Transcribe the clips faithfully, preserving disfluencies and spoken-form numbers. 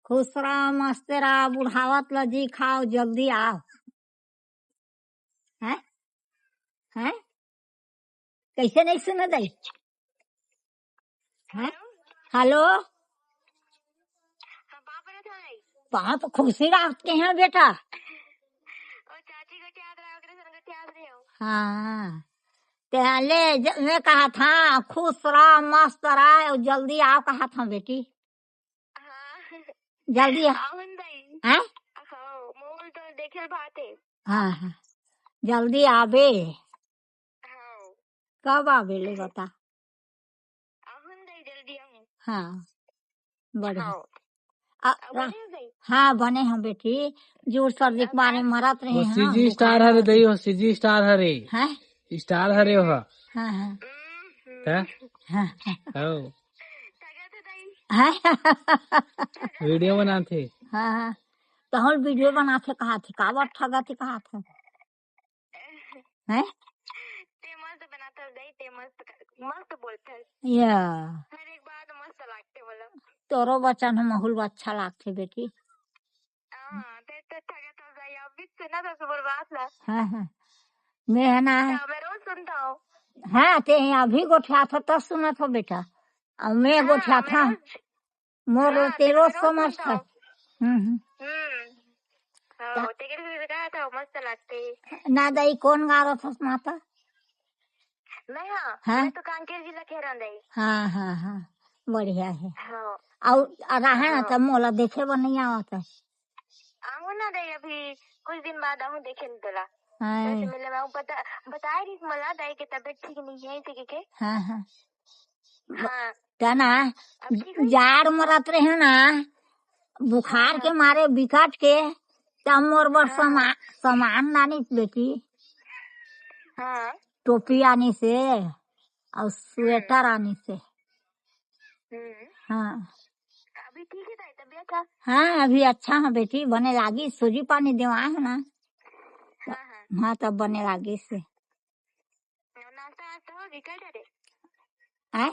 खुश रहा, मस्त रहा, बुढ़ावत ल जी खाओ, जल्दी आओ। हैं? हैं? कैसे नहीं सुना दाई? हैं? हेलो। हेलो। हाँ, पापा ने थाई। पाप खुशी रात के हैं बेटा। ओ चाची को याद रहा, ओकरे सन को याद रहे हो। हाँ। ते ले ज-, मैं कहा था, खुश रहा, मस्त रहा, और जल्दी आओ कहा था बेटी। हाँ। जल्दी आ। आहुन दाई। हैं? हाँ, मोल तो देखे बात है। हाँ, हाँ। जल्दी आबे। हाँ। कब आबे ले बता। आहुन दाई, जल्दी आऊं। हाँ। बढ़िया। हाँ। आ, अब रा-, बने हो दाई? हाँ, बने हम बेटी। जोर सर्दी के अब मारे का मरत रहे वो हैं, CG बुखार star हरे आवत दाई, है। वो CG star हरे। हैं? Star हरे हो। हाँ, हाँ। हम्म, हैं? हाँ, हाँ। हो। ठगत है दाई। हैं? वीडियो बनाथे। हाँ, हाँ। तो हम वीडियो बनाथे कहा थे, काबर ठगत है कहा थे? हैं? ते मस्त बनाथस दाई, ते मस्त कर, मस्त बोलथस। या। हर एक बात मस्त लागथे बोला। तोरो वचन ह महुल अच्छा लागथे बेटी। हाँ, ते तो ठगत हस दाई, अभी सुना था सुबह बात ला। हाँ, हाँ। मैं है ना। हाँ, मैं रोज सुनता हूँ। हाँ, ते अभी गोठियाथा तब सुनत हो बेटा। अब मैं हाँ, गोठियाथा। मैं रोज मोर हाँ, तेरो तेरे रोज समझ सुनता था। हूँ। हम्म, हम्म। हम्म। हाँ, का- तेरे भी गाया था, मस्त लगते। ना दाई, कौन गा रहा था माता? मैं हाँ, हाँ? मैं तो कांकेर जी ला कह रहा दाई। हाँ, हाँ, हाँ, बढ़िया है। हाँ। और रहा ना हाँ। तब मोला देखे बर नहीं आवत है। आऊँ ना दाई, अभी कुछ दिन बाद आऊँ देखे न तोला। हाँ। वैसे मिले मैं बता, बताए रही मला दाई के तबीयत ठीक नहीं है, इसे के, के। हाँ, हाँ। हाँ। त ना, अब ठीक है? जाड़ मरत रहे ना, बुखार हाँ, के हाँ। मारे बिकट के, त मोर बर हाँ। समा-, सामान लानिस बेटी। हाँ। टोपी आनिस हे, और स्वेटर हम्म। आनिस हे। हम्म। हाँ। अभी ठीक है दाई, तबीयत का? हाँ, अभी अच्छा है बेटी, बने लागी, सूजी पानी देवाए है ना। हाँ, हाँ। हाँ, तब बने लागी से। नाश्ता वास्ता हो गई, कर डाले? आय?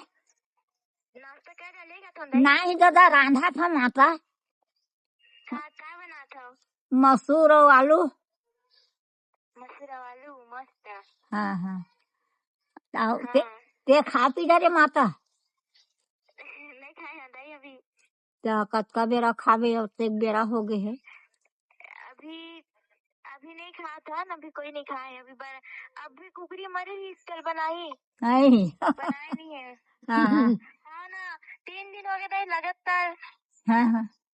नाश्ता कर डालेगा तो नहीं? नहीं दादा, रांधा था माता। का, का बना था? मसूर और आलू। मसूर और आलू, मस्त। हाँ, हाँ। ताऊ, ते, हाँ। ते खा पी डरे माता? नहीं खाए हैं दाई अभी। त कतका बेरा खाबे, अब तो एक बेरा हो गए है। अभी, अभी नहीं खात हन, अभी कोई नहीं खाए, अभी बर-, अभी कुकरी मरे ही कल बनाई। नहीं। बनाए नहीं है। हाँ, हाँ। हाँ ना, तीन दिन हो गए दाई लगातार। हाँ, हाँ।